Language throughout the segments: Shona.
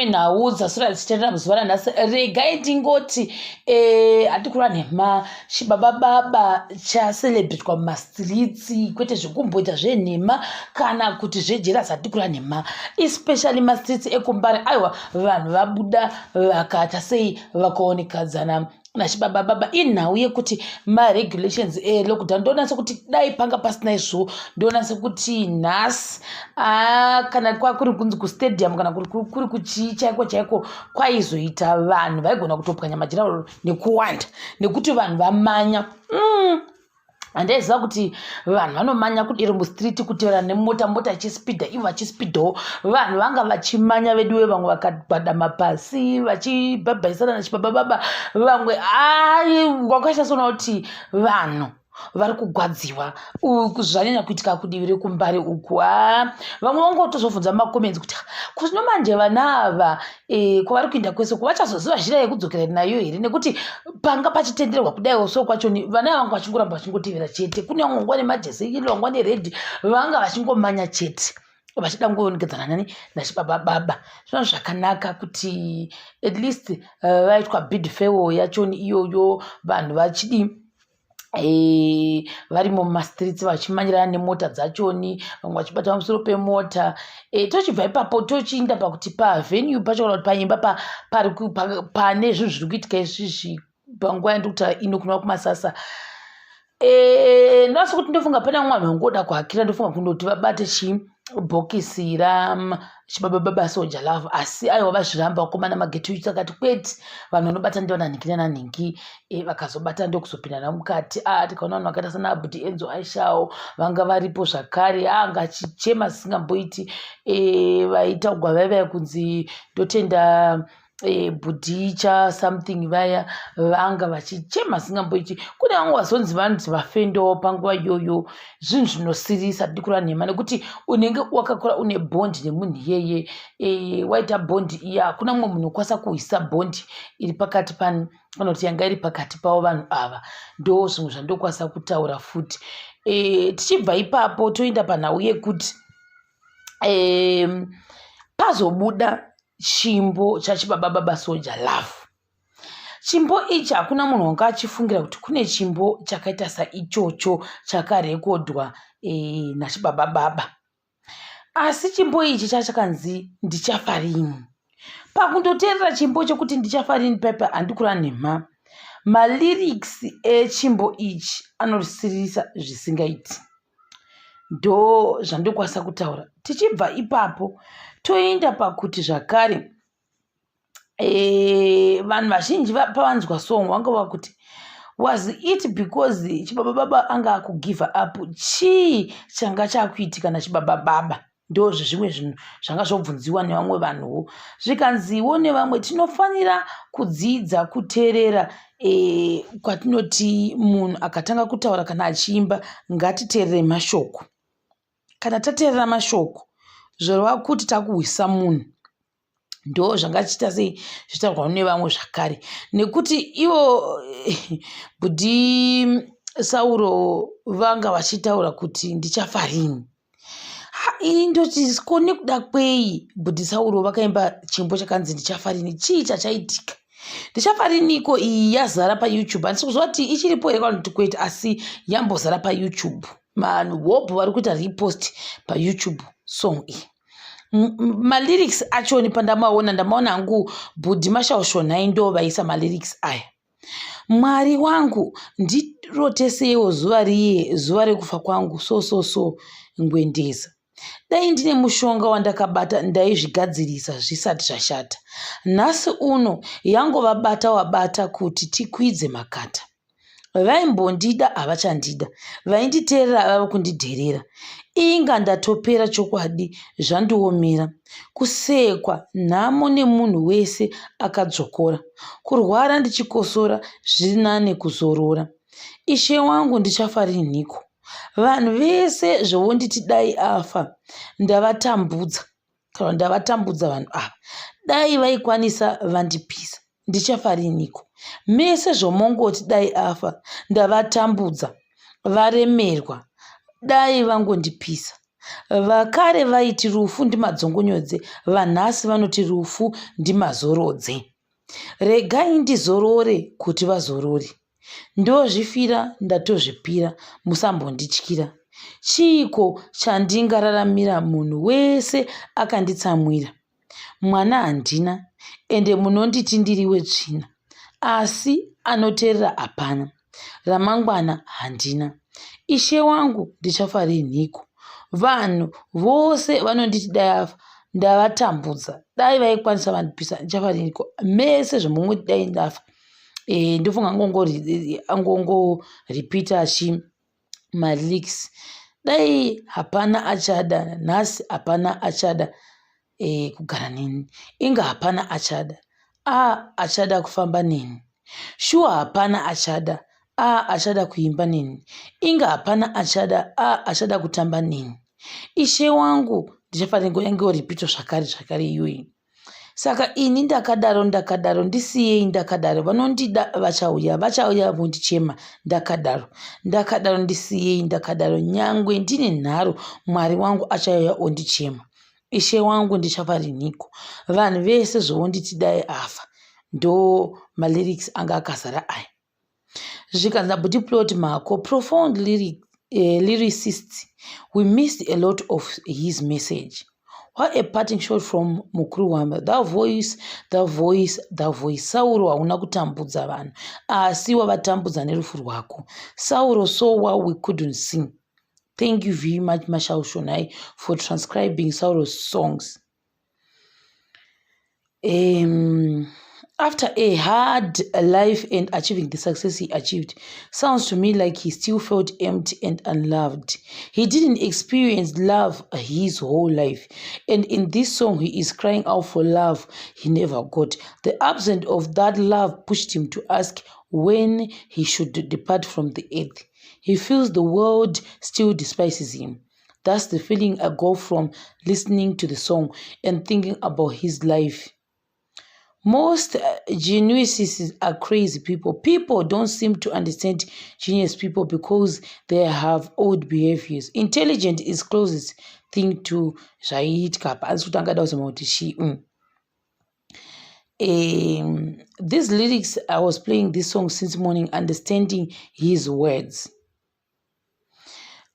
Nhau dzaswera dzichitenderera muzuva ranhasi, regai tingoti eh, hati kureva nhema, chibaba baba chacelebritwa mumastreets, kwete zvekumboita zvenhema kana kuti zvejerasi. Hati kureva nhema, especially mastreets ekuMbare. Aiwa, vanhu vabuda vakaita sei, vakaonekadzana nachibaba baba. Inhau yekuti maregulations elockdown, ndoona sekuti dai panga pasina izvo, ndoona sekuti nhasi kana kwakuri kunzi kustadium kana kuri kuchii chaiko chaiko, kwaizoita vanhu vaigona kutopwanya majira nekuwanda, nekuti vanhu vamanya. Handaiziva kuti vanhu vanomanya kudero mustreet, kutevera nemota, mota ichispeeda, ivo vachispeedawo. Vanhu vanga vachimanya veduwe, vamwe vakagwadama pasi vachibhabhaisana nachibaba baba. Vamwe ai wakaita soona kuti vanhu vari kugwadziwa. Zvanyanya kuitika kudivi rekuMbare uku. Ha, vamwe vangotozobvunza mumacomments kuti kuzvino manje vana ava kwavari kuenda kwese vachazoziva zhira yekudzokera nayo here, nekuti panga pachitenderwa kudaiwo. So kwachoni vana vanga vachingoramba vachingotevera chete. Kune vamwe nguva nemajezi eyellow, nguva nered, vanga vachingomanya chete vachida ngoonekedzana nani, nachibaba baba. Zvino zvakanaka kuti at least vaitwa bid farewell yachoni iyoyo, vanhu vachidi varimo mumastreets vachimanyirana nemota dzachoni, vamwe vachibata pamusoro pemota. Tochibva ipapo tochiinda pakuti pavenue pacho, kana kuti paimba pane zvinhu zviri kuitika izvizvi panguva yandiri kutaura ino, kunova kumasasa. Ndinasi kuti ndofunga pane vamwe vanhu vangoda kuhakira, ndofunga kundoti vabate chibhokisi rachibaba baba Soul Jah Love, asi aiwa, vazviramba vakomana. Maghetto youth akati kwete, vanhu vanobata ndivo nhingi nanhingi. Vakazobata ndokuzopinda namukati. Tikaona vanhu vakaita sana Abudi Enzo Aishawo vanga varipo zvakare, anga achichema zvisingamboiti. Vaitaugwa vaivaya kunzi ndotenda bhudhicha something, vaya vanga vachichema zvisingamboiti. Kune vamwe vazonzi vanzi vafendawo panguva iyoyo. Zvinhu zvinosirisa, tidi kureva nhema, nekuti unenge wakakura une bond nemunhu iyeye. Waita bond iya, hakuna mumwe munhu ukwanisa kuhwisa bond iri pakati pani, kana kuti yanga iri pakati pavo vanhu ava. Ndo zvimwe zvandokwanisa kutaura futi. Tichibva ipapo toenda panhau yekuti pazobuda chimbo chachibaba baba Soul Jah Love. Chimbo ichi hakuna munhu wanga achifungira kuti kune chimbo chakaita saichocho chakarekodwa nachibaba baba, asi chimbo ichi chachakanzi "Ndichafa Rini". Pakundoteerera chimbo chekuti "Ndichafa Rini" pepe, handikura nhema, malyrics echimbo ichi anosiririsa zvisingaiti. Ndo zvandokwanisa kutaura. Tichibva ipapo toenda pakuti zvakare vanhu vazhinji pavanzwa song vanga vakuti, was it because chibaba baba anga akugive up? Chii changa chakuitika nachibaba baba? Ndo zvezvimwe zvinhu zvanga zvobvunziwa nevamwe vanhuwo, zvikanziwo nevamwe tinofanira kudzidza kuteerera. Kwatinoti munhu akatanga kutaura kana achiimba, ngatiteerere mashoko. Kana tateerera mashoko, zvoreva kuti takuhwisa munhu. Ndo zvanga chiita sei, zvitaurwa nevamwe zvakare, nekuti ivo bhudhi Sauro vanga vachitaura kuti "Ndichafa rini". Ini ndoti ko nekuda kwei bhudhi Sauro vakaimba chimbo chakanzi "Ndichafa Rini"? Chii chachaitika? "Ndichafa Riniko" iyi yazara paYouTube. Handisi kuziva kuti ichiripo here kana kuti kwete, asi yambozara paYouTube. Vanhu hobho vari kuita repost paYouTube song iyi. Malyrics achoni pandamaona, ndamaona hangu, bhudhi Mashaushonhai ndo vaisa malyrics aya: "Mwari wangu, ndiroteseiwo zuva riye, zuva rekufa kwangu, so so so ngwendeza. Dai ndine mushonga wandakabata, ndaizvigadzirisa zvisati zvashata. Nhasi uno yangova bata wabata kuti tikwidze makata. Vaimbondida havachandida, vainditeerera vava kundidherera. Inga ndatopera chokwadi, zvandiomera. Kusekwa nhamo nemunhu wese akadzvokora. Kurwara ndichikosora zviri nane kuzorora. Ishe wangu, ndichafa rinhiko? Vanhu vese zvovonditi dai afa. Ndavatambudza, kana ndavatambudza vanhu ava. Dai vaikwanisa vandipisa. Ndichafa riniko? Mese zvomongoti dai afa. Ndavatambudza, varemerwa. Dai vangondipisa. Vakare vaiti rufu ndimadzongonyodze, vanhasi vanoti rufu ndimazorodze. Regai ndizorore kuti vazorore. Ndozvifira ndatozvipira musambondityira. Chiiko chandingararamira munhu wese akanditsamwira? Mwana handina ende munonditi ndiri wetsvina asi anoterera hapana. Ramangwana handina. Ishe wangu ndichafa rinhiko? Vanhu vose vanonditi dai afa ndavatambudza dai vaikwanisa vandipisa ndichafa rinhiko? Mese zvamungoti dai ndafa e, ndofunga angongoripita achi maleaks dai hapana achada nhasi hapana achada e, kugara neni inga hapana achada a achada kufamba neni shuwa hapana achada a achada kuimba neni inga hapana achada a achada kutamba neni ishe wangu ndichafanira ingoripitwa zvakare zvakare iyoyi Saka ini ndakadaro ndakadaro ndisiyei ndakadaro vanondida vachauya vachauya vondichema ndakadaro ndakadaro ndisiyei ndakadaro nyangwe ndine nharo Mwari wangu achauya ondichema Ishe wangu ndichafa rinhiko vanhu vese zvovonditi dai afa ndo malyrics anga akazara aya. Zvikanzi naBhuti Plot Mhako, profound lyric, lyricist, we missed a lot of his message. What a parting shot from mukuru wamba. That voice, that voice, that voice. Sauro hauna kutambudza vanhu, asi wavatambudza nerufu rwako. Sauro saw what we couldn't see. Thank you very much, Marshal Shonai, for transcribing Sauro's songs. After a hard life and achieving the success he achieved, sounds to me like he still felt empty and unloved. He didn't experience love his whole life. And in this song, he is crying out for love he never got. The absence of that love pushed him to ask when he should depart from the earth. He feels the world still despises him. That's the feeling I got from listening to the song and thinking about his life. Most geniuses are crazy people. People don't seem to understand genius people because they have odd behaviors. Intelligent is closest thing to zvaiitika apa asi kuti angada kuzama kuti chii. These lyrics, I was playing this song since morning, understanding his words.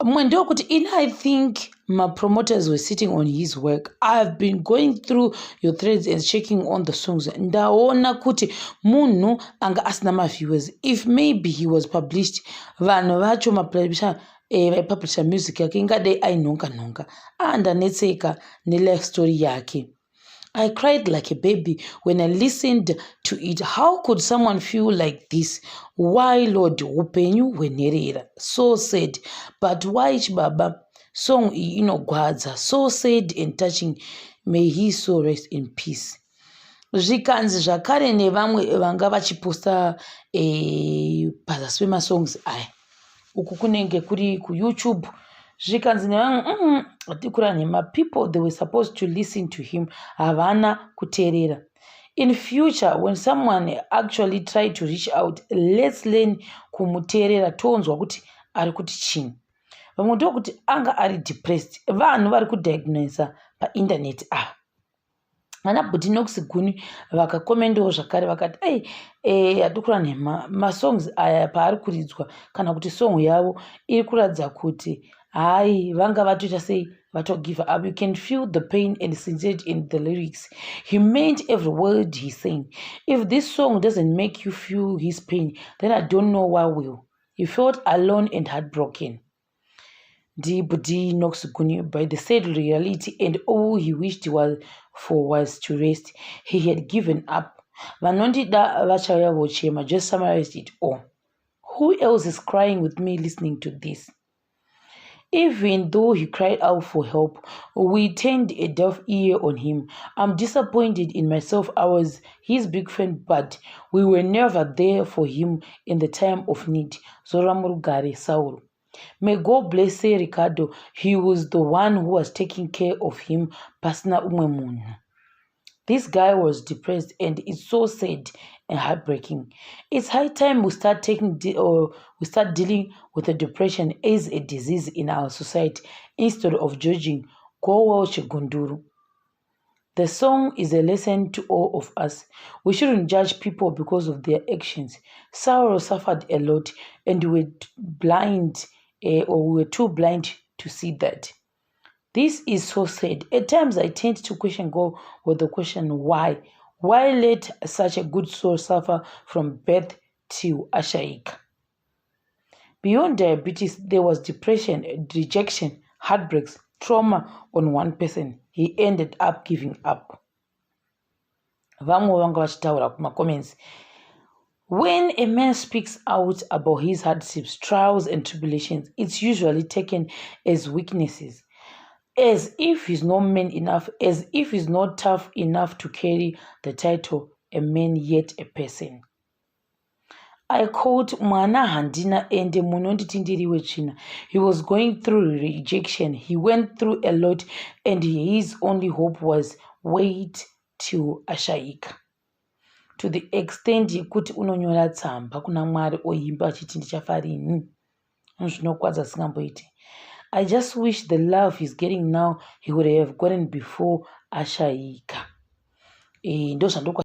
Mumwe ndokuti in I think mapromoters were sitting on his work. I've been going through your threads and checking on the songs. Ndaona kuti munhu anga asina maviewers. If maybe he was published, vanhu vacho mapublisher vaipublisha music yake ingadai ainhonga nhonga. Ah, ndanetseka nelife story yake. I cried like a baby when I listened to it. How could someone feel like this? Why, Lord? Upenyu hwenherera. So sad. But why Chibaba? Song iyi inogwadza. So sad and touching. May he so rest in peace. Zvikanzi zvakare nevamwe vanga vachiposta pazasi pemasongs aya. Uku kunenge kuri kuYouTube. Zvikanzi nevamwe hatikura nhema. People, they were supposed to listen to him, havana kuteerera. In future, when someone actually try to reach out, let's learn kumuteerera tonzwa kuti ari kuti chii. Vamwe ndokuti anga ari depressed. Vanhu vari kudiagnosa paindaneti ava. Vana Bhuti Nox Guni vakakomendawo zvakare vakati ei hatikura nhema masongs aya paari kuridzwa kana kuti song yavo iri kuratidza kuti hai vanga vatoita sei vatogive up. You can feel the pain and sincerity in the lyrics. He meant every word he sang. If this song doesn't make you feel his pain, then I don't know why will. He felt alone and heartbroken. Ndibhuti Nox Guni by the sad reality, and all he wished was for was to rest. He had given up. Vanondida vachauya vochema just summarized it all. Who else is crying with me listening to this? Even though he cried out for help, we turned a deaf ear on him. I'm disappointed in myself. I was his big friend, but we were never there for him in the time of need. Zorora murugare, Sauro. May God bless Ricardo. He was the one who was taking care of him pasina umwe munhu. This guy was depressed and it's so sad and heartbreaking. It's high time we start taking or we start dealing with the depression as a disease in our society instead of judging. Go well, Chigunduru. The song is a lesson to all of us. We shouldn't judge people because of their actions. Sauro suffered a lot and we were blind or we were too blind to see that. This is so sad. At times I tend to question God with the question why? Why let such a good soul suffer from birth till ashaika? Beyond diabetes, there was depression, rejection, heartbreaks, trauma on one person. He ended up giving up. Vamwe vanga vachitaura kumacomments. When a man speaks out about his hardships, trials and tribulations, it's usually taken as weaknesses, as if he's not man enough, as if he's not tough enough to carry the title a man yet a person. I quote, "Mwana handina ende munonditi ndiri wetsvina." He was going through rejection. He went through a lot and his only hope was wait till ashaika. To the extent yekuti unonyora tsamba kuna Mwari oimba achiti ndichafa rini. Zvinokwadza singamboiti. I just wish the love he's getting now he would have gotten before ashaika. Ndo zvandokwa.